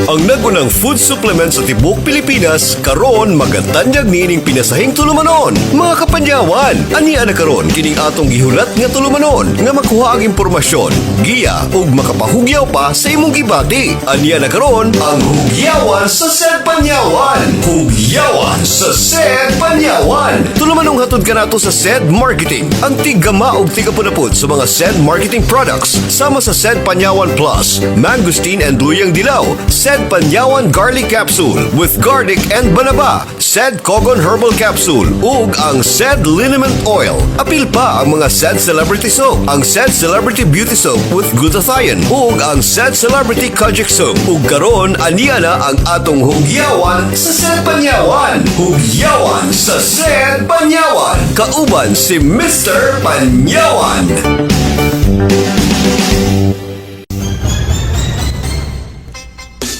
Ang nagunang food supplement sa tibuok Pilipinas karon magatanyag niining pinasahing tulumanon. Mga kapanyawan, ania na karon kining atong gihulat nga tulumanon nga makuha ang impormasyon, giya ug makapahugyaw pa sa imong gibati. Ania na karon ang Hugyawan sa Sed Panyawan. Hugyawan sa Sed Panyawan. Tulumanong hatod kanato sa Sed Marketing. Ang tiggama og tigapunapod sa mga Sed Marketing products sama sa Sed Panyawan Plus, Mangosteen and Luyang Dilaw, Sed Panyawan Garlic Capsule with garlic and banaba, Sed Kogon Herbal Capsule, ug ang Sed Liniment Oil. Apil pa ang mga Sed Celebrity Soap, ang Sed Celebrity Beauty Soap with glutathione, ug ang Sed Celebrity Kojic Soap. Ug karon aniya na ang atong Hugyawan sa Sed Panyawan. Hugyawan sa Sed Panyawan. Kauban si Mr. Panyawan.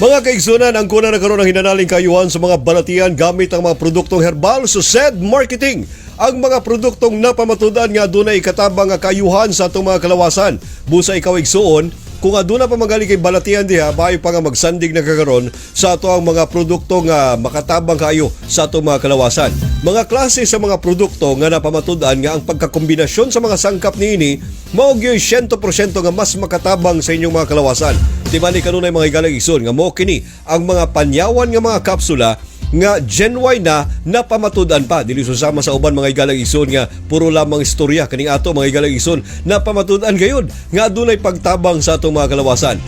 Mga kaigsunan, ang kuna na karon ang hinanaling kayuhan sa mga balatian gamit ang mga produktong herbal sa Sed Marketing. Ang mga produktong napamatudan nga adunay ikatabang nga kayuhan sa atong mga kalawasan. Busa ikaw, igsuon, kung aduna pa magaling kay balatian diha, maayo pa nga magsandig na kakaron sa ato ang mga produkto nga makatabang kayo sa atong mga kalawasan. Mga klase sa mga produkto nga napamatud-an nga ang pagkakombinasyon sa mga sangkap niini mao gyoy 100% nga mas makatabang sa inyong mga kalawasan. Di ba ni kanunay, mga higalang igsoon, nga mo kini ang mga panyawan nga mga kapsula nga genuine na napamatud-an pa, dili susama sa uban, mga higalang igsoon, nga puro lamang istorya. Kaning ato, mga higalang igsoon, napamatud-an gayud nga adunay pagtabang sa atong mga kalawasan.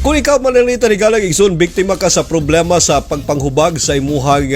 Kung ikaw, mananglitan, higalang igsoon, biktima ka sa problema sa pagpanghubag sa imuhang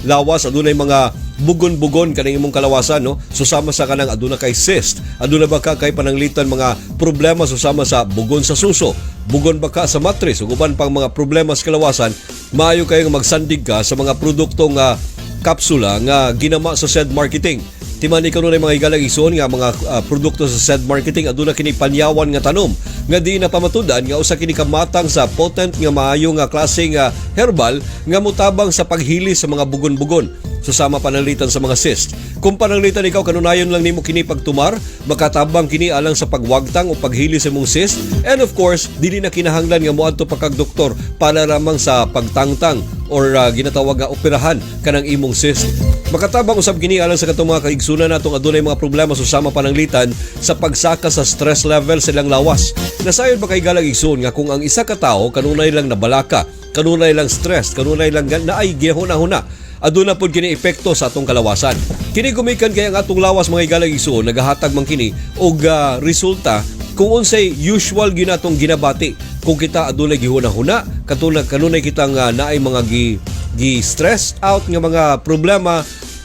lawas, adunay mga bugon-bugon kaning imong kalawasan, no, susama sa kanang aduna kay cyst, aduna ba ka kay pananglitan mga problema susama sa bugon sa suso, bugon ba ka sa matris, ug uban pang mga problema sa kalawasan, maayo kayo nga magsandig ka sa mga produkto nga kapsula nga ginama sa Sed Marketing. Timan ikaw nunay, mga higalang igsoon, nga mga produkto sa Sed Marketing, aduna kini panyawan nga tanom nga di na pamatudan nga usa kini kamatang sa potent nga maayo nga klase nga herbal nga mutabang sa paghili sa mga bugon-bugon susama pananglitan sa mga cyst. Kung pananglitan ikaw kanunayon lang nimo kini pagtumar, makatabang kini alang sa pagwagtang o paghili sa imong cyst, and of course dili na kinahanglan nga moadto pa kag doktor para lamang sa pagtangtang or ginatawag nga operahan kanang imong cyst. Makatabang usab kini alang sa katong mga kaigsunan natong adunay mga problema susama pananglitan sa pagsaka sa stress level sa ilang lawas. Nasayod ba kay, higalang igsoon, nga kung ang isa ka tawo kanunay lang nabalaka, kanunay lang stress, kanunay lang naay gihuna-huna, aduna pod kini epekto sa atong kalawasan? Kini gumikan kay ang atong lawas, mga higalang igsoon, nagahatag man kini og resulta kung unsay usual ginatong ginabati. Kung kita adunay gihuna-huna, katulad kanunay kitang naay mga gi gi stress out nga mga problema,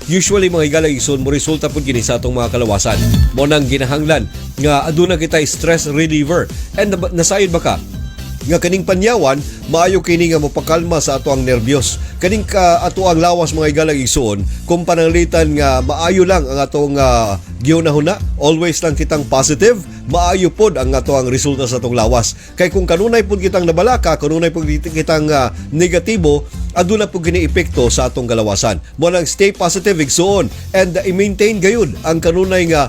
usually, mga higalang igsoon, mo resulta pud kini sa atong mga kalawasan. Mo nang ginahanglan nga aduna kita stress reliever. And nasayod ba ka nga kaning panyawan maayo kini nga mopakalma sa ato ang nerbiyos, kaning ka ato ang lawas, mga higalang igsoon? Kung pananglitan nga maayo lang ang atong gihunahuna, always lang kitang positive, maayo pod ang ato ang resulta sa atong lawas. Kay kung kanunay pod kitang nabalaka, kanunay pod kitang negatibo, aduna pod kini epekto sa atong kalawasan. Mo nang stay positive, igsoon, and i-maintain gayud ang kanunay nga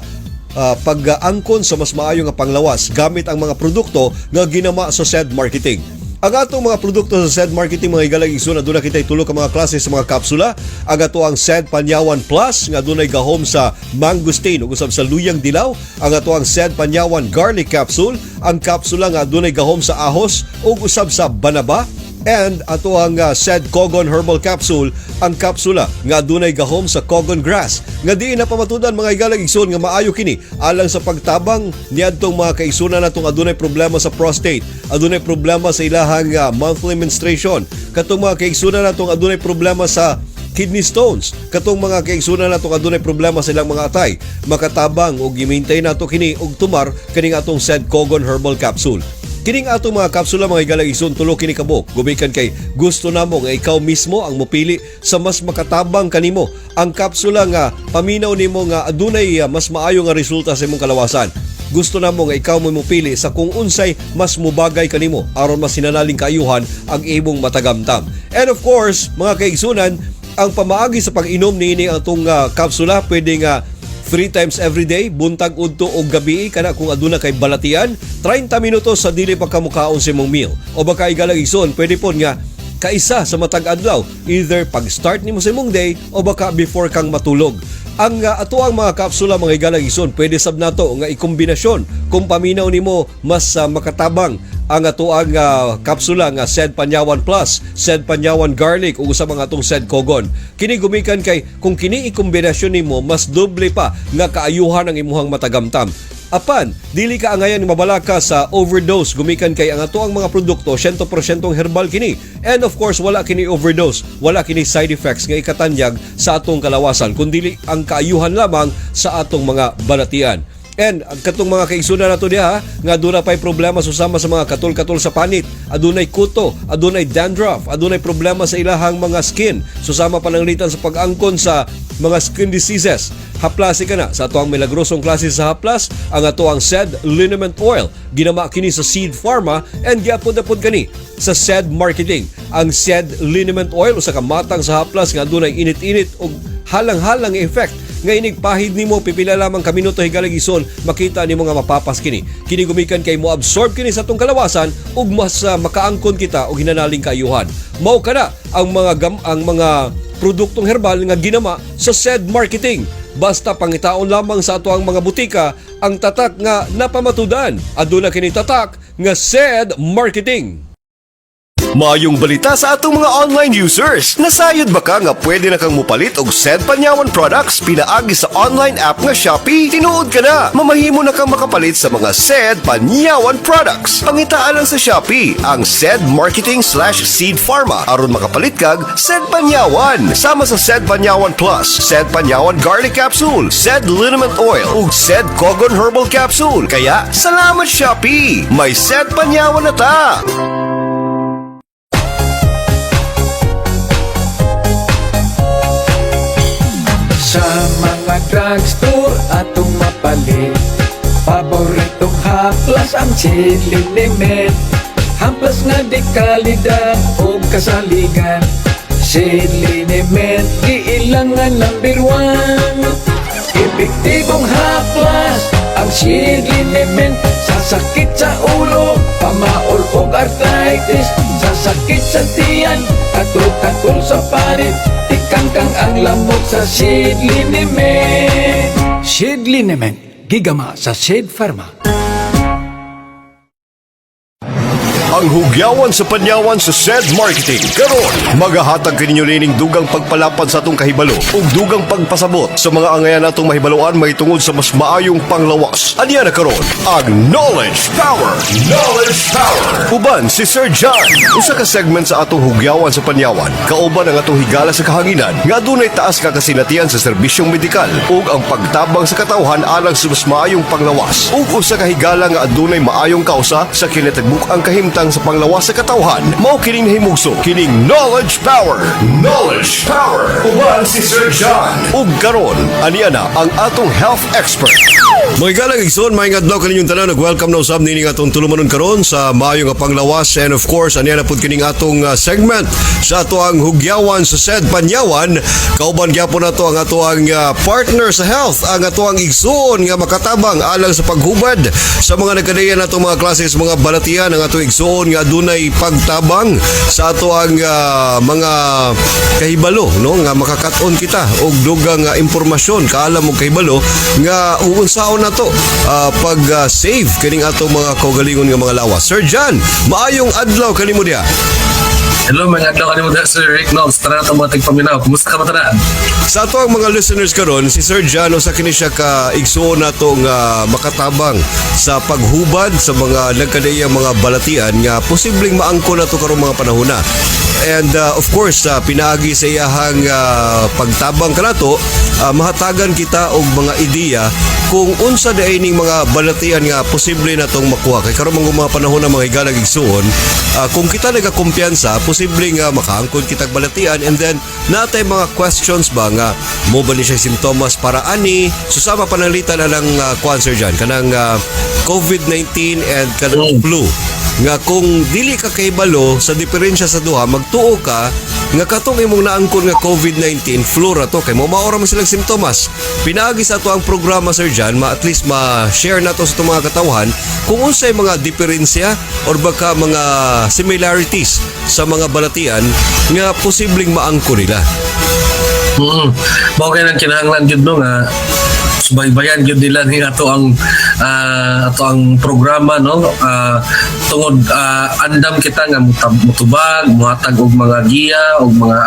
pag-angkon sa mas maayo nga panglawas gamit ang mga produkto nga ginama sa Sed Marketing. Ang atong mga produkto sa Sed Marketing, mga higalang igsoon, aduna kitay tulo ka mga klase sa mga kapsula. Ang ato ang Sed Panyawan Plus nga adunay gahom sa mangosteen ug usab sa luyang dilaw. Ang ato ang Sed Panyawan Garlic Capsule, ang kapsula nga adunay gahom sa ahos ug usab sa banaba, and ato ang Sed Kogon Herbal Capsule, ang kapsula nga adunay gahom sa Kogon Grass nga diin na pamatudan, mga higalang igsoon, nga maayo kini alang sa pagtabang niadtong mga kaigsunan natong adunay problema sa prostate, adunay problema sa ilahang monthly menstruation, katong mga kaigsunan natong adunay problema sa kidney stones, katong mga kaigsunan natong adunay problema sa ilang mga atay. Makatabang og i-maintain nato kini og tumar kaning atong Sed Kogon Herbal Capsule. Kining atong mga kapsula, mga higalang igsoon, tulo kini kabuok. Gumikan kay gusto namo nga ikaw mismo ang mopili sa mas makatabang kanimo. Ang kapsula nga paminaw nimo nga adunay mas maayo nga resulta sa imong kalawasan. Gusto namo nga ikaw mo mopili sa kung unsay mas mubagay kanimo aron mas sinanaling kaayuhan ang imong matagamtam. And of course, mga kaigsunan, ang pamaagi sa pag-inom niini atong kapsula, pwede nga Three times every day, buntag, udto o gabi, kana kung aduna kay balatian, 30 minutos sa dili pa kamukaon sa imong meal. O baka, higalang igsoon, pwede po nga kaisa sa matag adlaw, either pag-start nimo sa imong day o baka before kang matulog. Ang ato ang mga kapsula, mga higalang igsoon, pwede sab nato nga ikombinasyon kung paminaw nimo mas makatabang ang ato ang kapsula nga Sed Panyawan Plus, Sed Panyawan Garlic ug sa mga atong Sed Kogon. Kini gumikan kay kung kini ikombinasyon nimo, mas doble pa nga kaayuhan ang imuhang matagamtam. Apan, dili ka angayan mabalaka sa overdose gumikan kay ang ato ang mga produkto, 100% herbal kini. And of course, wala kini overdose, wala kini side effects nga ikatanyag sa atong kalawasan, kundi ang kaayuhan lamang sa atong mga balatian. And ang katong mga kaigsunan nato diha nga aduna pay problema susama sa mga katul-katul sa panit, adunay kuto, adunay dandruff, adunay problema sa ilahang mga skin, susama pananglitan sa pag-angkon sa mga skin diseases. Haplasi ka na sa ato ang milagrosong klase sa haplas, ang ato ang Sed Liniment Oil. Ginama kini sa Seed Pharma and giapod-apod kani sa Sed Marketing. Ang Sed Liniment Oil, usa ka matang sa haplas nga adunay init-init ug halang-halang effect nga inigpahid nimo pipila lamang ka minuto, higalang igsoon, makita nimo nga mapapas kini. Kini gumikan kay mo absorb kini sa atong kalawasan ug mas makaangkon kita og hinanaling kaayuhan. Mao kana ang mga produktong herbal nga ginama sa Sed Marketing. Basta pangitaon lamang sa ato ang mga butika ang tatak nga napamatudan. Aduna kini tatak nga Sed Marketing. Maayong balita sa atong mga online users. Nasayod ba ka nga pwede na kang mupalit og Sed Panyawan products pinaagi sa online app nga Shopee? Tinuod ka na, mamahimo na kang makapalit sa mga Sed Panyawan products. Pangitaan lang sa Shopee ang Sed Marketing/Seed Pharma aron makapalit kag Sed Panyawan. Sama sa Sed Panyawan Plus, Sed Panyawan Garlic Capsule, Sed Liniment Oil ug Sed Kogon Herbal Capsule. Kaya salamat, Shopee! May Sed Panyawan na ta! Sa mga drugstore atong mapalit, paboritong haplas ang Liniment. Haplas nga di kalidad o kasaligan, Liniment giilangan number 1. Epektibong haplas ang Liniment sa sakit sa ulo, pamaol og arthritis, sa sakit sa tiyan, katul-katul sa panit. Tikangkang ang lamok sa Seed Liniment. Seed Liniment, gigama sa Seed Pharma. Ang hugyawan sa panyawan sa Sed Marketing. Karon, magahatag kaninyo nining dugang pagpalapad sa atong kahibalo ug dugang pagpasabot sa mga angayan natong mahibaluan mahitungod sa mas maayong panglawas. Aniya na karon ang Knowledge Power. Knowledge Power. Uban si Sir John. Usa ka segment sa atong hugyawan sa panyawan. Kauban ang atong higala sa kahanginan nga adunay taas nga kasinatian sa serbisyong medikal ug ang pagtabang sa katawhan alang sa mas maayong panglawas. Ug usa ka higala nga adunay maayong kausa sa kinatibuk-ang kahimtang sa panglawas sa katawhan. Mao kining nahimugso, kining Knowledge Power. Knowledge Power. Uban si Sir John. Ug karon, aniya na ang atong health expert. Mga galang igsoon, maayong adlaw kaninyong tanan. Nag-welcome na usab nining atong tulumanon karon sa maayo nga panglawas, and of course, aniya na pud kining atong segment sa ato ang hugyawan sa Sed Panyawan. Kauban gyapon nato ang ato ang partner sa health, ang ato ang igsoon nga makatabang alang sa paghubad sa mga nagkadayan nato mga klase sa mga balatian, ang atong igsoon nga adunay pagtabang sa ato ang mga kahibalo, no, nga makakat-on kita og dugang impormasyon, kaalam og kahibalo nga uunsaon nato pag save kining atong mga kaugalingon nga mga lawas. Sir John, maayong adlaw kanimo diha. Hello, mga adlaw kanimo diha, Sir Rick Knobs. Tara na mga tigpaminaw. Kumusta ka ba tanan? Sa ato ang mga listeners karon, si Sir John usa kini siya ka igsuon nato nga makatabang sa paghubad sa mga nagkadaiyang mga balatian nga posibleng maangko nato karong mga panahon na. And of course, pinaagi sa iyahang pagtabang kanato, mahatagan kita og mga ideya kung unsa diay ning mga balatian nga posible natong makuha kay karon mga panahon ng mga higalag igsuon, kung kita nagakumpiyansa, posible nga makaangkon kitag balatian and then natay mga questions ba nga mo ba ni siya simptomas para ani, susama pananglitan anang kuan, Sir John, kanang COVID-19 and kanang flu, nga kung dili ka kahibalo sa diferensya sa duha, magtuo ka. nga katong imong naangkon nga COVID-19, flu ra to, kay mo maora man silang simptomas. Pinaagi sa ato ang programa, Sir John, ma at least ma-share nato sa itong mga katawhan kung unsay mga diferensya or baka mga similarities sa mga balatian nga posibleng maangkon nila. Mao kay nang kinahanglan gyud, no, nga subaybayan gyud nila ni ato ang programa, no, tungod andam kita nga mutubag, muhatag og mga giya og mga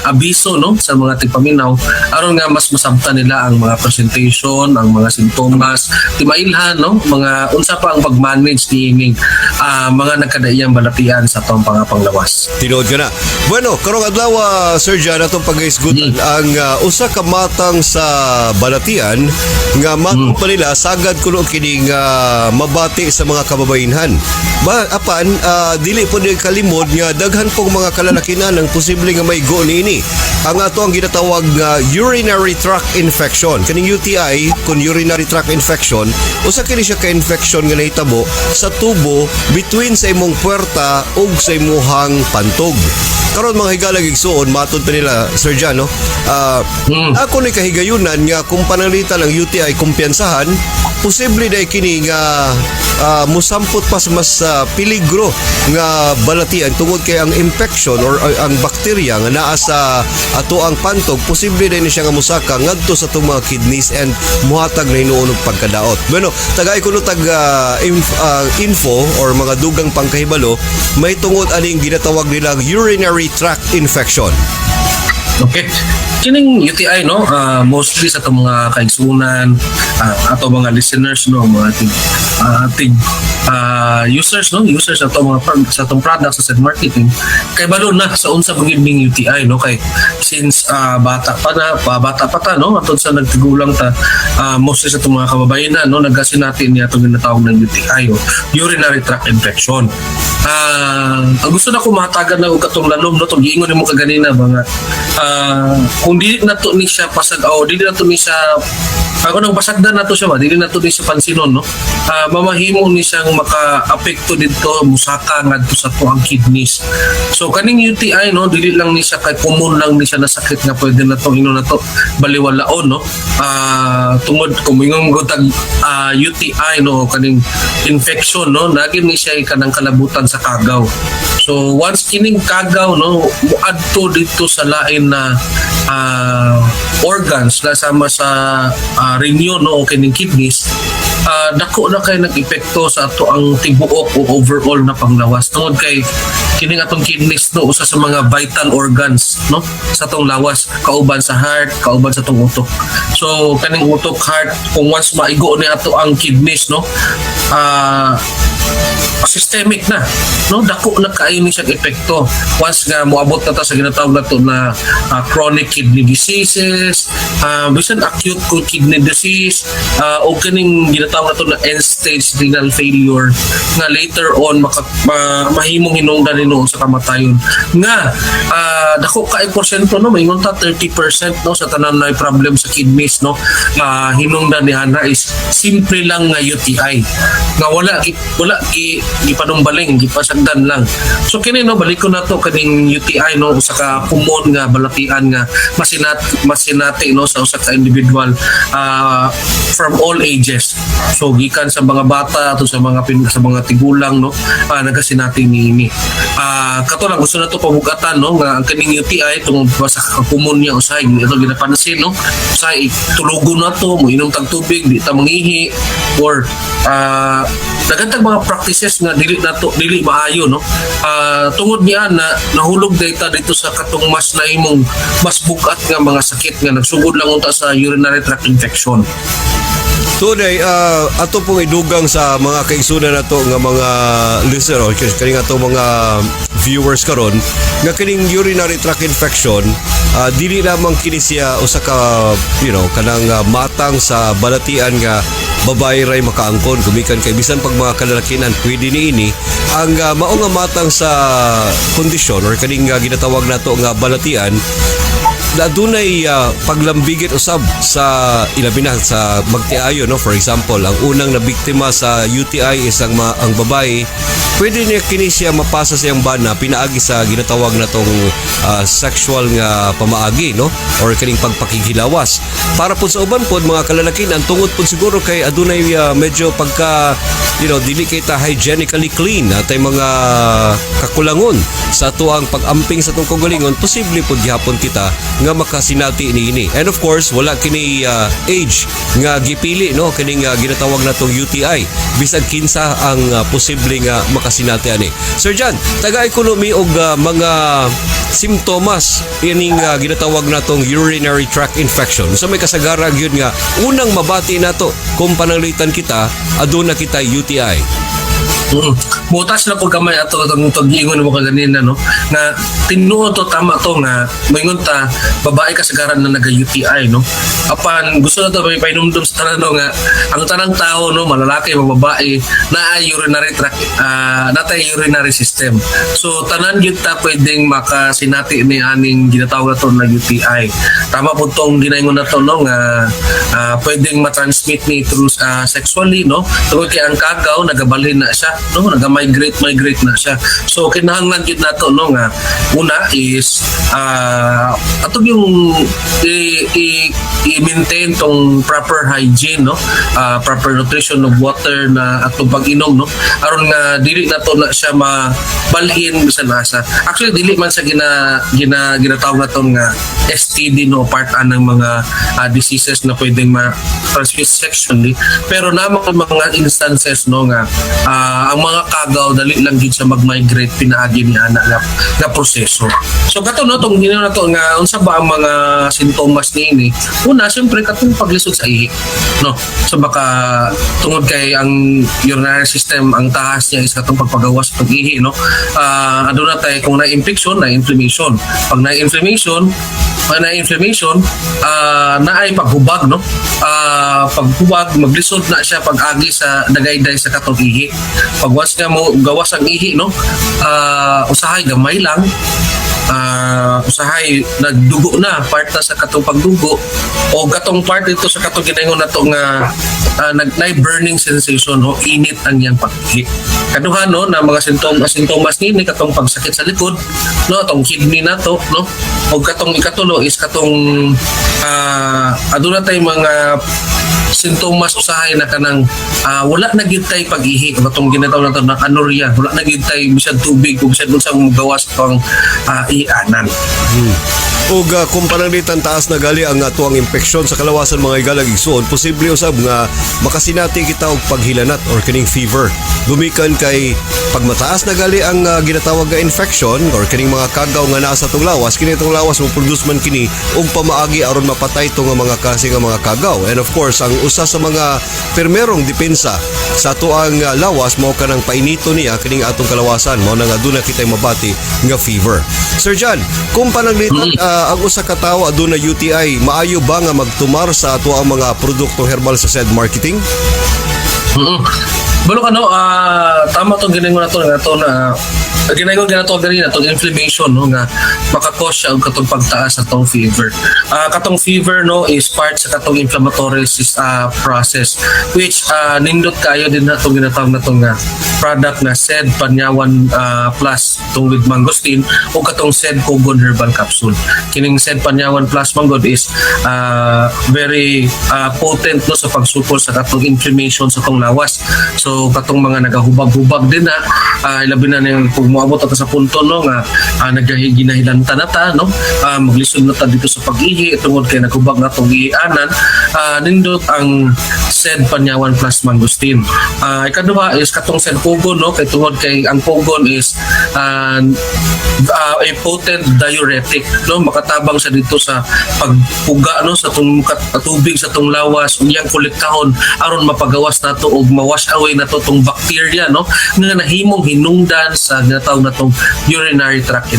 abiso, no, sa mga tigpaminaw aron nga mas masabtan nila ang mga presentation, ang mga sintomas, timailhan, no, mga unsa pa ang pag-manage niining mga nagkadaiyang balatian sa atong pangapanglawas. Tinuod ka na. Bueno, karong adlaw, Sir John, atong paghisgutan ang usa ka matang sa balatian nga matong pa nila sagad kuno kini nga mabati sa mga kababayenhan. Ba apan dili po ni kalimod nga daghan pong mga kalalakinan ang posible nga maigo niini. Ang ato ang ginatawag nga urinary tract infection. Kaning UTI kun urinary tract infection, usa kini siya ka infection nga nahitabo sa tubo between sa imong puwerta ug sa imuhang pantog. Karon, mga higalag igsuon, matod pa nila, Sir John, no? Ako ni kahigayunan nga kung pananglitan ang UTI kumpiyansahan, posible na kini nga musampot pa sa mas peligro nga balatian tungod kay ang infection or ang bakterya nga naa sa ato ang pantog, posible din siya nga musaka ngadto sa atong mga kidneys and muhatag na hinuon og pagkadaot. Bueno, tagay kuno tag info or mga dugang pangkahibalo may tungod aning ginatawag nilang urinary tract infection. Okay. Kining UTI, no, mostly sa atong mga kaigsunan, ato mga listeners, no, mga tig users, no, users ato mga sa atong products sa said marketing, kay balo na sa unsa pa gyud ning UTI, no, kay since bata pa na pa bata pa ta, no, atod sa nagtigulang ta, mostly sa atong mga kababayan na, no, nagasinati niya atong ginatawag ng UTI o urinary tract infection. Ang gusto na ko mahatagan na og katong lalom, no, tong giingon nimo kaganina ba nga kung dili na to ni siya pasag o dili na to ni siya ako nang pasagdan nato siya ba, dili na to ni siya pansinon, no, mamahimo ni siyang maka-apekto didto, musaka ngadto sa tuang kidneys. So kaning UTI, no, dili lang ni siya kay common lang ni siya na sakit nga pwede na to ino na to baliwalaon, no, tungod kung moingon mo tag UTI, no, kaning infection, no, nagin ni siya kanang kalabutan sa kagaw. So once kining kagaw, no, muadto dito sa lain na organs na sama sa renyon, no, o kining kidneys, dako na kay nag-epekto sa ato ang tibuok o overall na panglawas tungod kay kining atong kidneys, no, usa sa mga vital organs, no, sa atong lawas, kauban sa heart, kauban sa atong utok. So kaning utok, heart, kung once maigo ni ato ang kidneys, no, systemic na, no, dako na kaayo ni siyang epekto once nga moabot na ta sa ginatawag nato na chronic kidney diseases, bisan acute kidney disease, o kining ginatawag nato na end stage renal failure nga later on mahimong hinungdan hinuon sa kamatayon nga dako kay porsyento, no, maingon ta 30%, no, sa tanan na problem sa kidneys, no, hinungdan ni ana is simple lang nga UTI nga wala gipanumbaling, gipasagdan lang. So kini, no, balik ko na to kaning UTI, no, usa ka common nga balatian nga masinati, no, sa usa ka individual from all ages. So gikan sa mga bata to sa mga tigulang, no, nagasinati niini. Kato lang gusto na to pabugatan, no, nga ang kaning UTI, tungod pa sa common niya, usahay ito ginapansin, no, usahay tulugon na to, moinom tag tubig, di ta mangihi or daghan tag mga practices nga dili nato dili maayo, no, tungod niya na nahulog data dito sa katong mas naimong mas bugat nga mga sakit nga nagsugod lang unta sa urinary tract infection. Tunay, ato pong idugang sa mga kaigsunan nato nga mga listener o kaning ato mga viewers karon nga kining urinary tract infection, dili lamang kini siya usa ka kanang matang sa balatian nga babae ray makaangkon gumikan kay bisan pag mga kalalakinan pwede niini ang mao nga matang sa kondisyon or kaning ginatawag nato nga balatian na adunay paglambigit usab sa ilabi na sa magtiayo, no. For example, ang unang nabiktima sa UTI is ang babae. Pwede niya kini siya mapasa sa iyang bana pinaagi sa ginatawag na tong sexual nga pamaagi, no, or kining pagpakighilawas. Para pud sa uban pod mga kalalakihan, ang tungod pud siguro kay adunay medyo pagka dili kita hygienically clean at ay mga kakulangon sa atuang pag-amping sa atong kaugalingon, posible pud gihapon kita nga makasinati niini. And of course, wala kini age nga gipili, no, kining ginatawag natong UTI, bisag kinsa ang posible nga makasinati ani. Sir John, taga ekonomi og mga simptomas ining ginatawag natong urinary tract infection. So may kasagara gyud nga unang mabati nato kung pananglitan kita aduna kita UTI? Butas na po gamay ato itong pag-iingon mo kaganina, no, nga tinuod to, tama to nga moingon ta babae kasagaran na naga-UTI, no. Apan gusto na to may painumdum sa tanan, no, nga ang tanang tao, no, malalaki, mababae, na urinary tract, natay urinary system. So tanan gyud ta pwedeng makasinati ni aning ginatawag na to na UTI. Tama po tong ginaingon na to, no, nga pwedeng ma-transmit ni through sexually, no, tungod kay ang kagaw nagabalhin na siya, no, naga-migrate migrate na siya. So kinahanglan gyud nato, no, nga una is atong yung i-maintain tong proper hygiene, no, proper nutrition of water na atong pag-inom, no, aron nga dili nato na siya mabalhin bisan asa. Actually, dili man sa gina gina ginatawag naton nga STD, no, part anang mga diseases na pwedeng ma-transmit sexually, pero na mga instances, no, nga ang mga kagaw dali lang gid siya mag-migrate pinaagi ni ana nga proseso. So kato, no, tong ginawa nato nga unsa ba ang mga sintomas niini. Una, siyempre, katong paglisod sa ihi, no. So baka tungod kay ang urinary system, ang taas niya is katong pagpagawas sa pag-ihi, no. Aduna tay kung na infection, na inflammation. Pag na inflammation, naay paghubag, no. Paghubag, maglisod na siya pag-agi sa dagayday sa katong ihi. Pag once nga mo gawas ang ihi, no, usahay gamay lang, usahay nagdugo na, part na sa katong pagdugo o katong part ito sa katong ginaingon nato nga nag na burning sensation o init ang iyang pag-ihi. Kaduha, no, na mga sintomas sintomas nini katong pagsakit sa likod, no, atong kidney nato, no, o katong ikatulo is katong aduna tay mga sintomas usahay na kanang wala na gyud tay pag-ihi, katong ginatawag nato na anuria, wala na gyud tay bisan tubig ug bisan unsang gawas pang ianan. Ug kung pananglitan taas na gali ang atuang impeksyon sa kalawasan, mga higalang igsuon, posible usab nga makasinati kita og paghilanat or kining fever. Gumikan kay pag mataas na gali ang ginatawag nga infection or kining mga kagaw nga naa sa atong lawas, kini atong lawas mo produce man kini og pamaagi aron mapatay to nga mga klase nga mga kagaw. And of course, ang usa sa mga permerong depensa sa atoang lawas mao kanang painito niya kining atong kalawasan, mao na nga aduna kitay mabati nga fever. Sir John, kung pananglitan ang usa ka tawo aduna UTI, maayo ba nga magtumar sa ato ang mga produkto herbal sa said marketing? Balo ka, no, tama tong ginaingon nato nga to na ginaingon ginato ganina tong inflammation, no, nga maka-cause siya og katong pagtaas sa tong fever. Katong fever, no, is part sa katong inflammatory process which nindot kayo din na tong ginatawag na tong nga product na SED Panyawan Plus tong with mangosteen o katong SED Kogon Herbal Capsule. Kining SED Panyawan Plus manggod is very potent, no, sa pagsupol sa katong inflammation sa tong lawas. So katong mga nagahubag-hubag din na ilabi na niyang kung moabot ta sa punto, no, nga nagahiginahilantan na ta, no, maglisod na ta dito sa pag-ihi tungod kay naghubag na tong iianan, nindot ang SED Panyawan Plus Mangosteen. Ikaduha is katong SED Pugon, no, kay tungod kay ang Pugon is a potent diuretic, no, makatabang siya dito sa pagpuga, no, sa tong tubig sa tong lawas ug iyang kolektahon aron mapagawas nato og ma-wash away nato tong bacteria, no, nga nahimong hinungdan sa ginatawag ginatawag natong urinary tract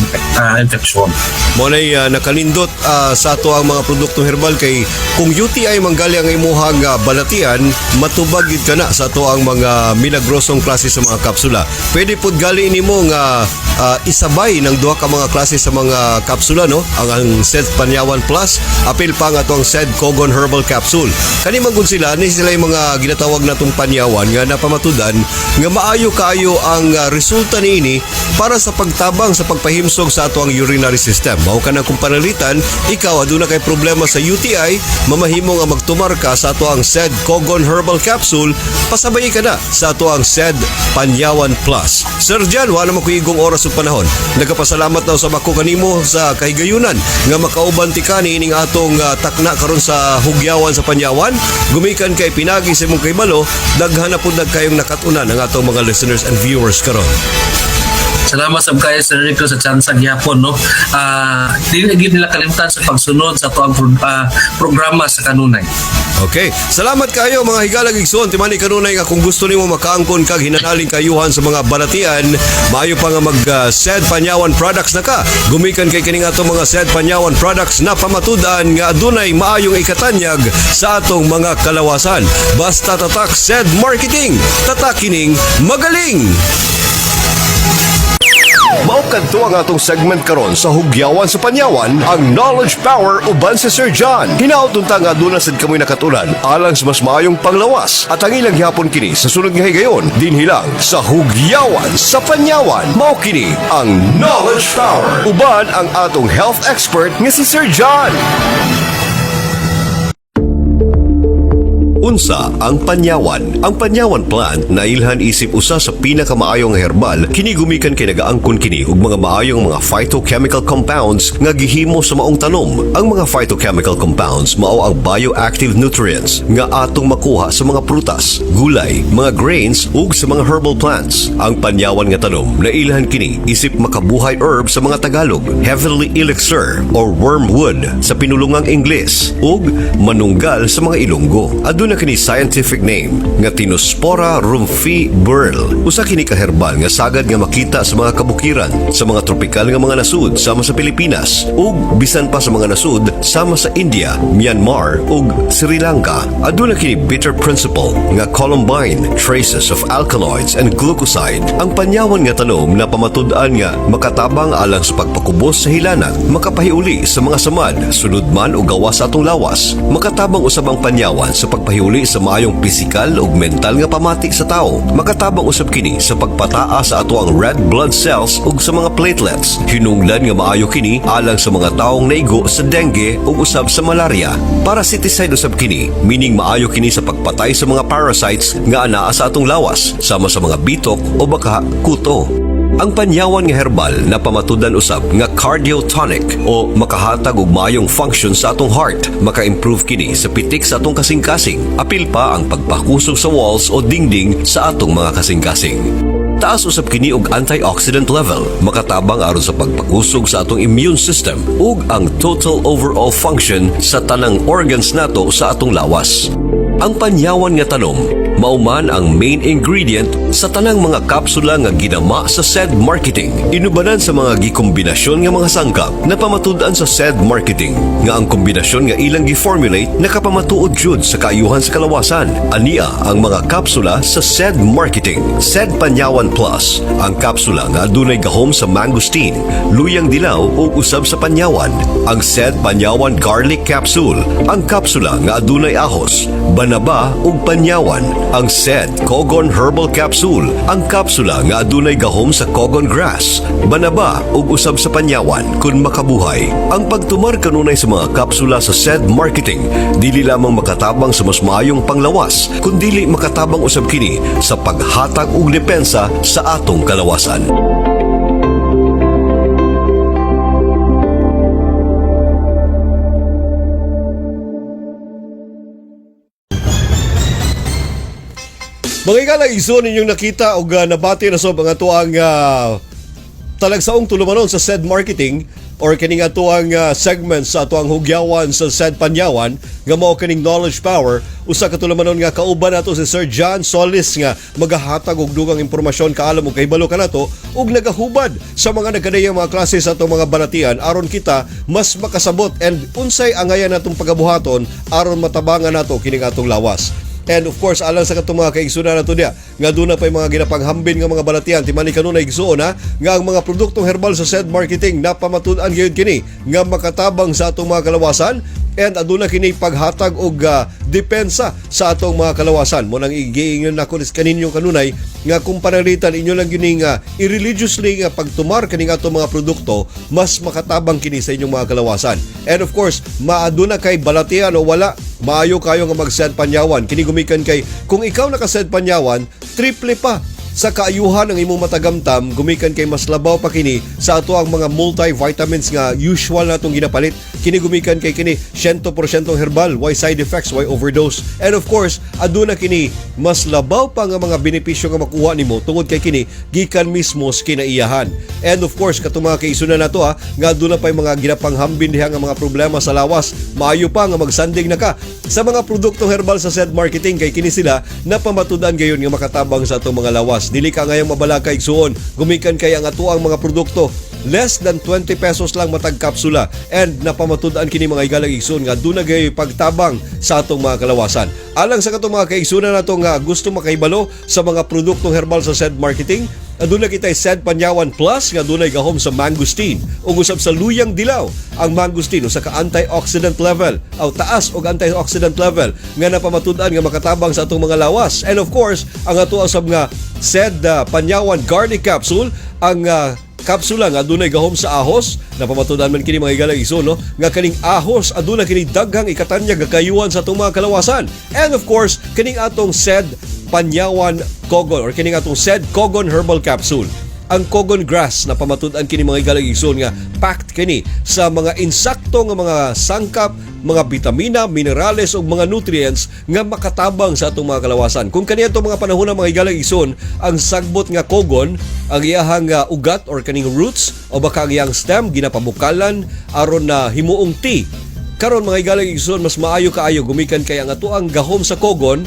infection. Mao nay nakanindot sa ato ang mga produktong herbal kay kung UTI manggali ang imuhang balatian, matubag gid ka na sa ato ang mga milagrosong klase sa mga kapsula. Pwede pud gali nimo nga isabay ng duha ka mga klase sa mga kapsula, no? Ang Sed Panyawan Plus, apil pa nga atong Sed Kogon Herbal Capsule. Kani man gud sila ni sila yung mga ginatawag natong panyawan nga napamatudan nga maayo kaayo ang resulta niini para sa pagtabang sa pagpahimsog sa ato ang urinary system. Mao ka nang kung panalitan, ikaw aduna kay problema sa UTI, mamahimo nga magtumar ka sa ato ang Sed Kogon Herbal Capsule, pasabay ka na sa ato ang Sed Panyawan Plus. Sir Jan, wala mo kuigong oras ug panahon. Nagapasalamat na usab ako kanimo sa kahigayunan nga makauban ti ka niining atong takna karon sa Hugyawan sa Panyawan. Gumikan kay pinagi sa imong kahibalo, daghan na pud kayong nakatunan ang atong mga listeners and viewers karon. Salamat sa kayo, Sir Rico, sa chance gyapon, no. Dili gyud nila kalimtan sa pagsunod sa atoang programa sa kanunay. Okay. Salamat kayo, mga higalag igsoon. Timani kanunay nga kung gusto nimo makaangkon kag hinanaling kayuhan sa mga balatian, maayo pa nga mag Sed Panyawan products na ka. Gumikan kay kining atong mga Sed Panyawan products na pamatudan nga adunay maayong ikatanyag sa atong mga kalawasan. Basta tatak Sed Marketing, tatak kining magaling. Mao kadto ang atong segment karon sa Hugyawan sa Panyawan, ang Knowledge Power uban si Sir John. Hinaot unta nga aduna sad kamoy nakatunan alang sa mas maayong panglawas at ang ilang gihapon kini sa sunod nga higayon dinhi lang sa Hugyawan sa Panyawan. Mao kini ang Knowledge Power uban ang atong health expert nga si Sir John. Unsa ang panyawan? Ang panyawan plant nailhan isip usa sa pinakamaayong herbal kini gumikan kay nagaangkon kini og mga maayong mga phytochemical compounds nga gihimo sa maong tanom. Ang mga phytochemical compounds mao ang bioactive nutrients nga atong makuha sa mga prutas, gulay, mga grains ug sa mga herbal plants. Ang panyawan nga tanom nailhan kini isip makabuhay herb sa mga Tagalog, heavenly elixir or wormwood sa pinulungang Ingles ug manunggal sa mga Ilonggo. Aduna kini scientific name nga Tinospora rumphi Burl. Usa kini ka herbal nga sagad nga makita sa mga kabukiran, sa mga tropikal nga mga nasud sama sa Pilipinas ug bisan pa sa mga nasud sama sa India, Myanmar ug Sri Lanka. Aduna kini bitter principle nga columbine, traces of alkaloids and glucoside. Ang panyawan nga tanom na pamatud-an nga makatabang alang sa pagpakubos sa hilanat, makapahiuli sa mga samad, sulod man o gawas sa atong lawas. Makatabang usab ang panyawan sa pagpahiuli sa maayong pisikal ug mental nga pamati sa tao. Makatabang usab kini sa pagpataa sa ato ang red blood cells ug sa mga platelets. Hinungdan nga maayo kini alang sa mga taong naigo sa dengue ug usab sa malaria. Parasiticide usab kini, meaning maayo kini sa pagpatay sa mga parasites nga anaa sa atong lawas, sama sa mga bitok o baka kuto. Ang panyawan nga herbal na pamatudan usab nga cardiotonic o makahatag og maayong function sa atong heart, maka-improve kini sa pitik sa atong kasing-kasing. Apil pa ang pagpakusog sa walls o dingding sa atong mga kasing-kasing. Taas usab kini og antioxidant level, makatabang aron sa pagpakusog sa atong immune system ug ang total overall function sa tanang organs nato sa atong lawas. Ang panyawan nga tanom mao man ang main ingredient sa tanang mga kapsula nga ginama sa Sed Marketing. Inubanan sa mga gikombinasyon nga mga sangkap na pamatud-an sa Sed Marketing nga ang kombinasyon nga ilang gi-formulate nakapamatuod jud sa kaayuhan sa kalawasan. Ania ang mga kapsula sa Sed Marketing. Sed Panyawan Plus, ang kapsula nga adunay gahom sa mangosteen, luyang dilaw ug usab sa panyawan. Ang Sed Panyawan Garlic Capsule, ang kapsula nga adunay ahos, banaba ug panyawan. Ang Sed Kogon Herbal Capsule, ang kapsula nga adunay gahom sa kogon grass, banaba ug usab sa panyawan kun makabuhay. Ang pagtumar kanunay sa mga kapsula sa Sed Marketing, dili lamang makatabang sa mas maayong panglawas, kundili makatabang usab kini sa paghatag og depensa sa atong kalawasan. Mga higala igsoon, ninyong nakita og nabati na sa mga tuang talagsaong tulumanon sa Sed Marketing. or kining atoang segment sa atoang hugyawan sa Sed Panyawan nga mao kining Knowledge Power, usa ka tulumanon nga kauban nato si Sir John Solis nga magahatag og dugang impormasyon, kaalam ug kahibalo kanato ug nagahubad sa mga nagkadayang mga klase sa atong mga balatian aron kita mas makasabot and unsay angayan natong pagabuhaton aron matabangan nato kining atong lawas. And of course, alang sa katong mga kaigsunan nato diya, nga duna pa mga ginapanghambin nga mga balatian, timani kanunay, igsuon ha, nga ang mga produktong herbal sa Sed Marketing napamatud-an gayud kini nga makatabang sa atong mga kalawasan and aduna kini paghatag og depensa sa atong mga kalawasan. Mao nang igiingon nako kaninyo kanunay nga kung pananglitan inyo lang gyud nga i-religiously nga pagtumar kining atong mga produkto, mas makatabang kini sa inyong mga kalawasan. And of course, maaduna kay balatian o wala, maayo kayo nga mag-Sed Panyawan. Kini gumikan kay kung ikaw naka-Sed Panyawan, triple pa sa kaayuhan ang imong matagamtam gumikan kay mas labaw pa kini sa ato ang mga multivitamins nga usual natong ginapalit. Kini gumikan kay kini 100% herbal, way side effects, way overdose. And of course, aduna kini mas labaw pa nga mga benepisyo nga makuha nimo tungod kay kini gikan mismo sa kinaiyahan. And of course, katong mga kaigsunan nato ha nga aduna pa mga ginapanghambin diha nga mga problema sa lawas, maayo pa nga magsanding na ka sa mga produktong herbal sa Sed Marketing kay kini sila napamatud-an gayon nga makatabang sa atong mga lawas. Dili ka ngayong mabalaka, igsuon, gumikan kay ang atoang mga produkto less than 20 pesos lang matag kapsula and napamatud-an kini, mga higalang igsuon, nga duna gay pagtabang sa atong mga kalawasan. Alang sa katong mga kaigsunan nato nga gusto makahibalo sa mga produktong herbal sa Sed Marketing, aduna kitay Sed Panyawan Plus nga dunay gahom sa mangosteen ug usab sa luyang dilaw. Ang mangosteen usa ka antioxidant level aw taas og antioxidant level nga napamatud-an nga makatabang sa atong mga lawas. And of course, ang ato usab nga Sed Panyawan Garlic Capsule, ang kapsula nga adunay gahom sa ahos. Napamatud-an man kini, mga higalang igsoon, no, nga kaning ahos aduna kini daghang ikatanyag nga kayuhan sa atong mga kalawasan. And of course, kining atong Sed Panyawan Kogon or kining atong Sed Kogon Herbal Capsule, ang Kogon grass na pamatud-an kini, mga higalang igsoon, nga packed kini sa mga insakto nga mga sangkap, mga bitamina, minerales ug mga nutrients nga makatabang sa atong mga kalawasan. Kung kaniadto mga panahon ng, mga higalang igsoon, ang sagbot nga kogon, ang iyahang ugat or kaning roots o baka ang iyang stem ginapabukalan aron na himuong tea. Karon, mga higalang igsoon, mas maayo kaayo gumikan kay ang atoang gahom sa kogon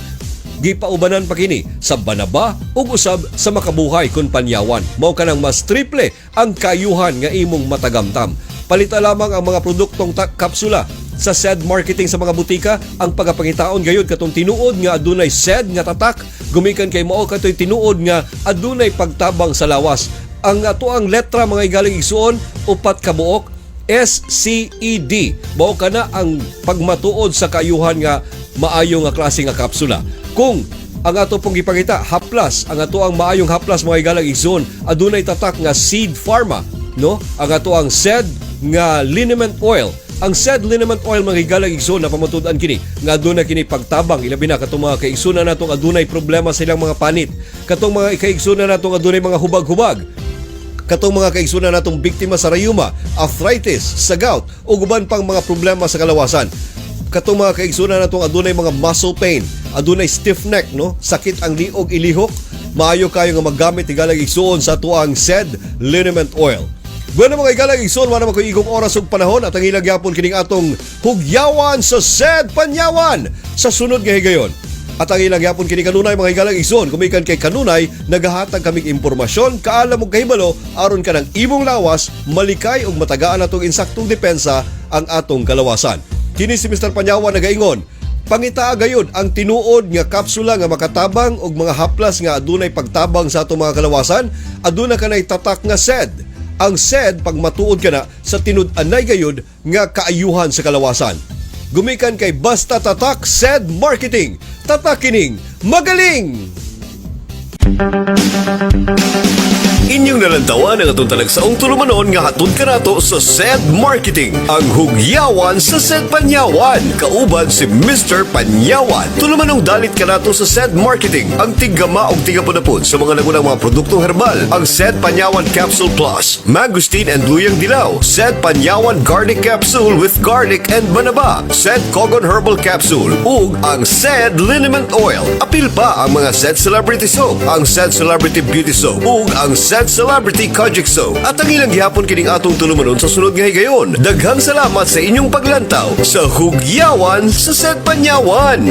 gipaubanan pa kini sa banaba ug usab sa makabuhay kun panyawan. Mao kanang mas triple ang kayuhan nga imong matagamtam. Palita lamang ang mga produktong kapsula sa Sed Marketing sa mga butika. Ang pagapangitaon gayud katong tinuod nga adunay Sed nga tatak gumikan kay mao katoy tinuod nga adunay pagtabang sa lawas. Ang ato ang letra, mga higalang igsuon, upat ka buok, SCED. Mao kana ang pagmatuod sa kaayuhan nga maayo nga klase nga kapsula. Kung ang ato pong gipangita haplas, ang ato ang maayong haplas, mga higalang igsoon, adunay tatak nga Seed Pharma, no? Ang ato ang Sed nga liniment oil. Ang Sed liniment oil, mga higalang igsoon, na pamatud-an kini nga aduna kini pagtabang ilabi na katong mga kaigsunan natong adunay problema sa ilang mga panit, katong mga kaigsunan natong adunay mga hubag-hubag, katong mga kaigsunan natong biktima sa rayuma, arthritis, sa gout ug uban pang mga problema sa kalawasan. Katong mga kaigsunan natong adunay mga muscle pain, adunay stiff neck, no? Sakit ang liog ilihok, maayo kayo nga maggamit, higalang igsuon, sa atuang Sed liniment oil. Bueno, mga higalang igsuon, wala man ko igong oras ug panahon at ang ilang gyapon kining atong hugyawan sa Sed Panyawan sa sunod nga higayon. At ang ilang yapon kini kanunay, mga higalang igsoon, gumikan kay kanunay nagahatag kaming impormasyon, kaalam ug kahibalo aron kanang imong lawas malikay ug matagaan atong insaktong depensa ang atong kalawasan. Kini si Mr. Panyawan nagaingon, pangitaa gayud ang tinuod nga kapsula nga makatabang og mga haplas nga adunay pagtabang sa atong mga kalawasan, aduna kanay tatak nga SED. Ang SED pagmatuod kana sa tinud-anay gayud nga kaayuhan sa kalawasan. Gumikan kay basta tatak Sed Marketing. Tatak kining magaling! Inyong nalantawan ang atong talagsaong tulumanon nga hatod kanato sa Sed Marketing. Ang hugyawan sa Sed Panyawan. Kauban si Mr. Panyawan. Tulumanong dalit kanato sa Sed Marketing. Ang tiggama og tigapunapod sa mga nagunang mga produktong herbal. Ang Sed Panyawan Capsule Plus, Mangosteen and Luyang Dilaw. Sed Panyawan Garlic Capsule with garlic and banaba. Sed Kogon Herbal Capsule. Ug ang Sed Liniment Oil. Apil pa ang mga Sed Celebrity Soap, ang Sed Celebrity Beauty Soap, ug ang Sed Celebrity Celebrity Kajikso. At ang ilang gihapon kining atong tulumanon sa sunod nga higayon. Daghang salamat sa inyong paglantaw sa Hugyawan sa Set Panyawan.